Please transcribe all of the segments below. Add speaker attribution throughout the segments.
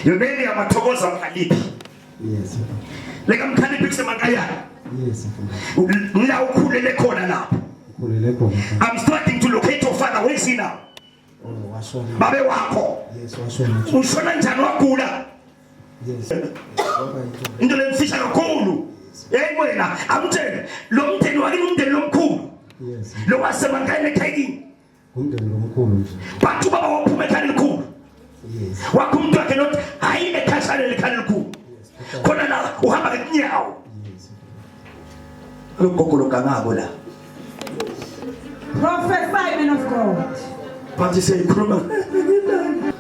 Speaker 1: Your name yamathokoza Mkhaliphi.
Speaker 2: Yes.
Speaker 1: Leka Mkhaliphi kuseMankayana.
Speaker 2: Yes.
Speaker 1: La ukhulele khona lapho.
Speaker 2: Ukhulele khona.
Speaker 1: I'm starting to locate your father. Where is he now?
Speaker 2: Oh, washona.
Speaker 1: Babe wakho.
Speaker 2: Yes, washona.
Speaker 1: Ushona njani wagula?
Speaker 2: Yes.
Speaker 1: Into lemfisha kakhulu. Hey wena, amtshele lo mndeni wakini umndeni lomkhulu.
Speaker 2: Yes.
Speaker 1: Lo waseMankayana eThekwini.
Speaker 2: Umndeni lomkhulu nje.
Speaker 1: But ubaba waphuma ekhaya elikhulu.
Speaker 2: Yes.
Speaker 1: Wakho umuntu wakhe not hayi ekhashana lekhaya elikhulu. Khona la uhamba ngetinyawo.
Speaker 2: Yes.
Speaker 1: Logogo logangako la.
Speaker 3: Prophesy, man of God.
Speaker 1: But siyayikhuluma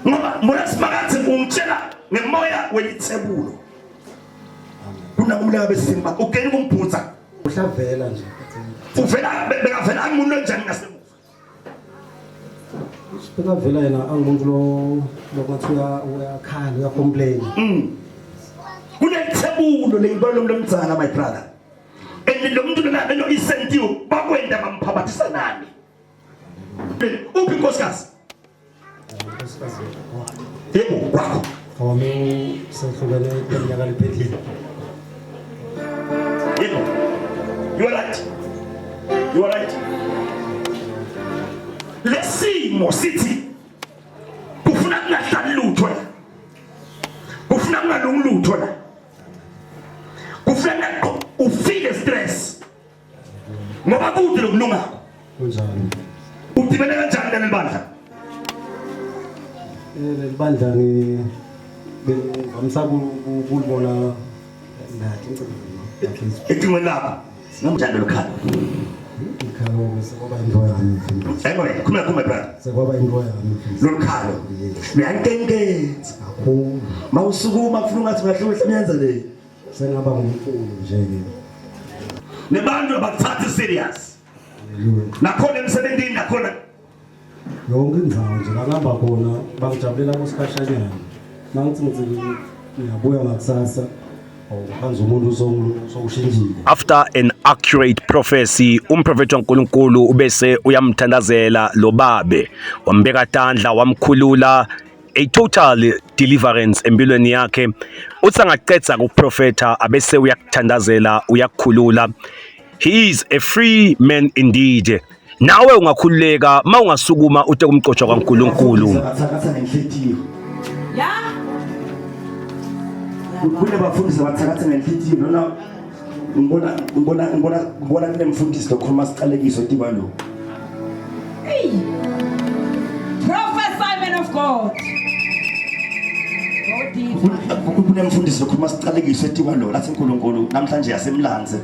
Speaker 1: ngoba moya simakathe ungitshela ngemoya welitsebulo. Kunakumlaka besimba ugeni kumbhutsa.
Speaker 2: Uhlavela nje.
Speaker 1: Uvela bekavela angumuntu onjani ngasemuva.
Speaker 2: Bekavela yena angumuntu lo lokwathi uyakhala uyacomplain.
Speaker 1: Kunelithebulo lengibona lo mdzala my brother. And lo muntu lona lento isentiwe bakwenda bamphabathisa nani. Uphi inkosikazi?
Speaker 2: Unkosikazi
Speaker 1: Yebo kwakho.
Speaker 2: wami sehlukene iminyaka liphelile.
Speaker 1: Yebo. You are right. You are right. Lesimo sithi kufuna kungahlali lutho la. Kufuna kungalungi lutho la. Kufuna ufile stress. Ngoba kude lokulungako.
Speaker 2: Kunjalo.
Speaker 1: Udibene kanjani naleli bandla?
Speaker 2: Leli bandla ngivamisa kulibona nathi ngicela.
Speaker 1: Ecingweni lakho. Ngamjani lokhala.
Speaker 2: Ikhalo sekwaba into yami.
Speaker 1: Anyway, khuluma kuma brother.
Speaker 2: Sekwaba into yami.
Speaker 1: Lolukhalo. Luyankenkenza.
Speaker 2: Kakhulu.
Speaker 1: Mawusukuma kufuna ungathi ngahle uyenza le.
Speaker 2: Sengaba ngumculo nje ke.
Speaker 1: Nebantu abakuthathi serious.
Speaker 2: Hallelujah.
Speaker 1: Nakhona emsebenzini nakhona
Speaker 2: Yonke indzawo nje la ngihamba khona bangijabulela kusikhashanyana. Mangithi ngithi ngiyabuya ngakusasa awukhanze umuntu sowushintshile.
Speaker 4: After an accurate prophecy, umprofethi waNkulunkulu ubese uyamthandazela lo babe, wambeka tandla, wamkhulula a total deliverance empilweni yakhe. Uthi angaqedza kuprofetha abese uyakuthandazela, uyakukhulula. He is a free man indeed. Nawe ungakhululeka uma ungasukuma ute kumqotshwa kwaNkulunkulu.
Speaker 1: Bathakatha ngenhlitiyo.
Speaker 3: Yeah.
Speaker 1: Kunabafundisi abathakatha ngenhlitiyo nona ngibona ngibona ngibona ngibona kunemfundisi lokhuluma siqalekiso tiba lo.
Speaker 3: Hey. Prophesy, man of God. Go deeper.
Speaker 1: Kunemfundisi lokhuluma siqalekiso etiba lo lathi uNkulunkulu namhlanje yasemlanze.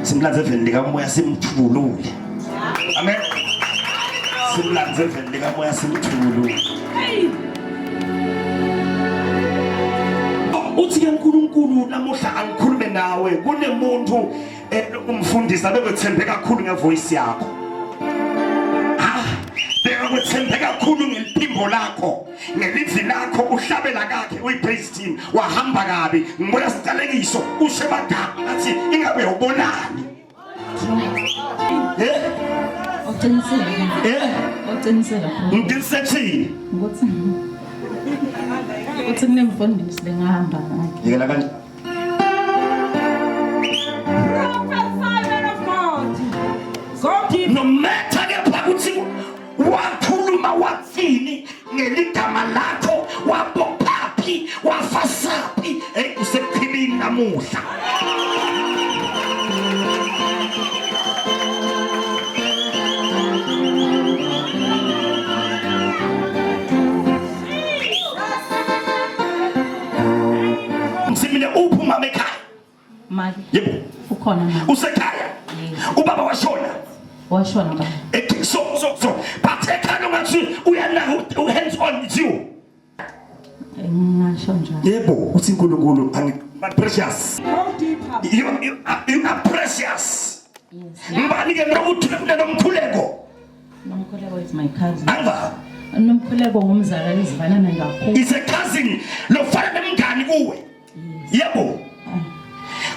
Speaker 1: Simlanze eveni likamoya simthulule. Amen. Simlanze eveni likamoya simthulule.
Speaker 3: Hey.
Speaker 1: Uthi ke uNkulunkulu namuhla angikhulume nawe kunemuntu umfundisi abekwethembe kakhulu ngevoice yakho. Ha, bekakwethembe kakhulu ngeliphimbo lakho, ngelizwi lakho uhlabela kakhe uyi-praise team wahamba kabi ngibona siqalekiso ushe bagama athi ingabe uyawubonani. Eh?
Speaker 5: Uqinisile.
Speaker 1: Eh?
Speaker 5: Uqinisile kakhulu.
Speaker 1: Ngiqinisethini?
Speaker 5: Ukuthi uthi kunemfundisi bengahamba ngayo.
Speaker 1: Yekela kanje.
Speaker 3: Prophesy, man of God. Go deep.
Speaker 1: No matter kepha ukuthi wakhuluma wathini ngeligama lakho wabophaphi wafasaphi hey usekuphilini namuhla. Msimile uphi umama ekhaya?
Speaker 5: Maki.
Speaker 1: Yebo.
Speaker 5: Ukhona mama.
Speaker 1: Usekhaya. Ubaba washona.
Speaker 5: Washona baba.
Speaker 1: So so so but ekhaya ungathi uyanaka hands on with you.
Speaker 5: Ngingasho njalo.
Speaker 1: Yebo, uthi uNkulunkulu angi but precious.
Speaker 3: Go deeper.
Speaker 1: You are precious.
Speaker 5: Yes.
Speaker 1: Ngibani ke nokuthi kunomkhuleko?
Speaker 5: Nomkhuleko is my cousin.
Speaker 1: Anga.
Speaker 5: Nomkhuleko ngumzala izivana naye kakhulu.
Speaker 1: Is a cousin lofana nemngani kuwe. Yebo.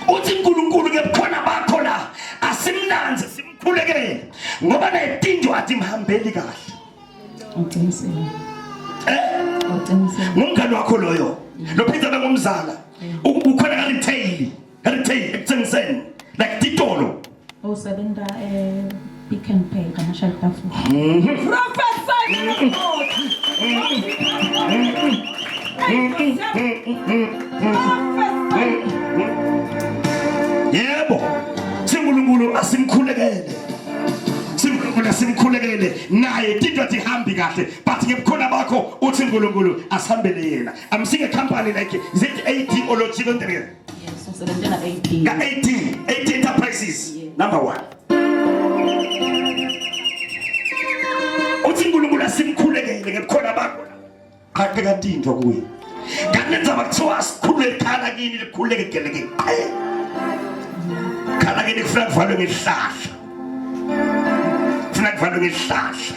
Speaker 1: Uthi uNkulunkulu ngebukhona bakho la asimnanzi simkhulekele ngoba netinto atimhambeli kahle.
Speaker 5: Uqinisile.
Speaker 1: Eh? Ngumngani wakho loyo. Lophinda bengumzala. Ukhona ka retail, ka retail ekuthengiseni. Like titolo.
Speaker 5: Usebenza eh Pick and Pay kaMashal Tafula.
Speaker 3: Prophesy, man of God. Prophesy.
Speaker 1: Yebo. SinguNkulunkulu asimkhulekele. SinguNkulunkulu asimkhulekele naye tinto atihambi kahle but ngebukhona bakho uthi uNkulunkulu asihambele yena. I'm seeing a company like is it AT or Logical
Speaker 5: Yes, usebenzela AD.
Speaker 1: Ka AT, AT Enterprises number 1. Uthi uNkulunkulu asimkhulekele ngebukhona bakho. Qaqeka tinto kuye. Kanti lendzaba kuthiwa asikhulule likhala kini likhululeke geleke qe. Khala kini kufuna kuvalwe ngesihlahla. Kufuna kuvalwe ngesihlahla.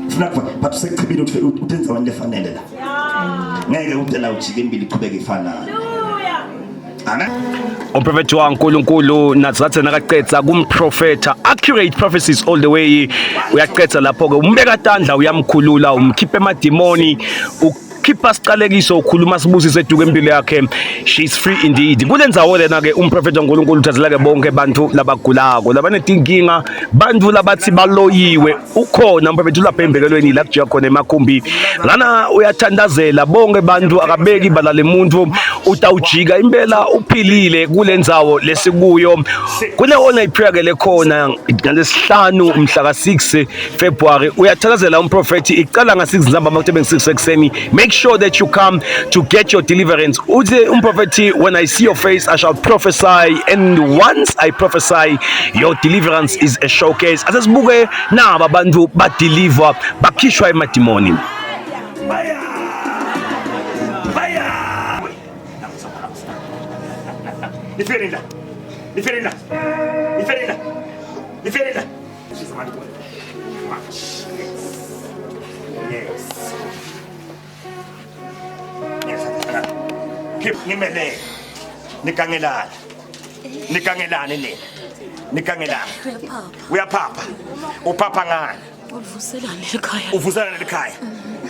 Speaker 1: Kufuna kuvalwe but usechibile uthi uthi endaweni lefanele la. Ngeke ude la ujike impilo iqhubeke ifanayo. Amen.
Speaker 4: Umprofethi waNkulunkulu Nazathe nakaqedza kumprofetha accurate prophecies all the way uyaqedza lapho ke umbeka tandla uyamkhulula umkhipha emadimoni ukhipha siqalekiso ukhuluma sibusiso eduke empilo yakhe she is free indeed kule ndzawo lena ke umprofethi waNkulunkulu uthathela ke bonke bantu labagulako labanetinkinga bantu labathi baloyiwe ukhona umprofethi ulapha embekelweni la kujika khona emakhumbi lana uyathandazela bonke bantu akabeki ibala lemuntu utawujika impela uphilile kule ndzawo lesikuyo kule ona iprayer lekhona ngalesihlanu mhla ka-6 February uyathandazela umprofethi iqala nga-6 ntambama kuthi bengu-6 ekuseni make sure that you come to get your deliverance uthi umprofethi when I see your face I shall prophesy and once I prophesy your deliverance is a showcase asesibuke naba abantu badeliver bakhishwa emadimoni
Speaker 1: Baya. Baya. Nifike la. Nifike la. Nifike la. Nifike la. Yes. Yes. Keep ngimele. Nikangelana. Nikangelane nina. Nikangelana. Uyaphapha. Uphapha ngani?
Speaker 6: Uvuselana elikhaya.
Speaker 1: Uvuselana elikhaya.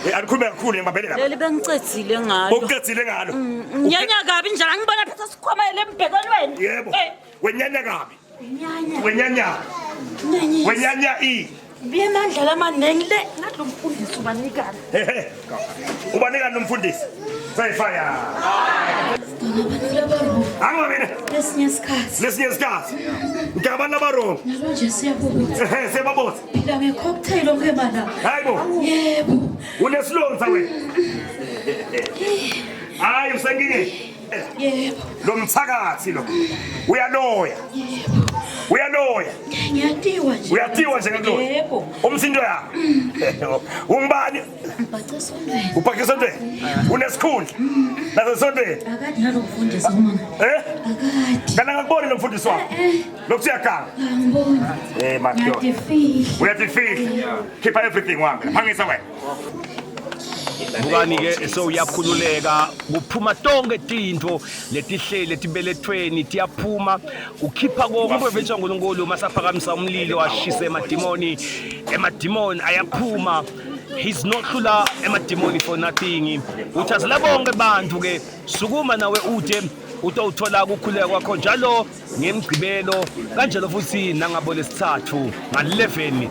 Speaker 1: Eh alikhulume kakhulu ngibambele lapha.
Speaker 6: Leli bengicedzile ngalo.
Speaker 1: Ukucedzile ngalo.
Speaker 6: Nyanya kabi njalo angibona phetha sikhwama lembhekelweni.
Speaker 1: Yebo.
Speaker 6: Eh,
Speaker 1: Wenyanya kabi.
Speaker 6: Wenyanya.
Speaker 1: Wenyanya.
Speaker 6: Nyanyisa.
Speaker 1: Wenyanya i.
Speaker 6: Biyamandla lamaningi le ngathi lo mfundisi ubanikana.
Speaker 1: Hehe. Ubanikana nomfundisi. Say fire. Angiba mina.
Speaker 6: Lesinye isikhathi.
Speaker 1: Lesinye isikhathi. Ngicabanga abarong.
Speaker 6: Nalo nje siyabubutha.
Speaker 1: Ehe siyababotha.
Speaker 6: Phila ngecocktail onke mana.
Speaker 1: Hayibo.
Speaker 6: Yebo.
Speaker 1: Unesilonza wena. Hayi usenkingeni.
Speaker 6: Yebo.
Speaker 1: Lo mthakathi lo. Uyaloya.
Speaker 6: Yebo.
Speaker 1: Uyaloya.
Speaker 6: Ngiyatiwa nje.
Speaker 1: Uyatiwa nje ngekuloya.
Speaker 6: Yebo.
Speaker 1: Umsindo yakho. Ungubani?
Speaker 6: Ngibhace esontweni.
Speaker 1: Ubhake esontweni. Unesikhundla. Nasesontweni.
Speaker 6: Akade nalo mfundisi uma.
Speaker 1: Eh?
Speaker 6: Akade.
Speaker 1: Kana ngakuboni lo mfundisi wakho. Lokhu uyaganga.
Speaker 6: Angiboni.
Speaker 1: Eh madoda.
Speaker 6: Ngiyadifihla.
Speaker 1: Uyatifihla. Khipha everything wami. Phangisa wena.
Speaker 4: Bukani ke sewuyakhululeka kuphuma tonke tintfo letihleli etibelethweni tiyaphuma ukhipha konke umprofethi waNkulunkulu masaphakamisa umlilo ashise emadimoni emadimoni ayaphuma he's not hlula emadimoni for nothing uthazela bonke bantu ke sukuma nawe ude utowuthola ukukhuleka kwakho njalo ngemgqibelo kanjalo futhi nangabo lesithathu nga-11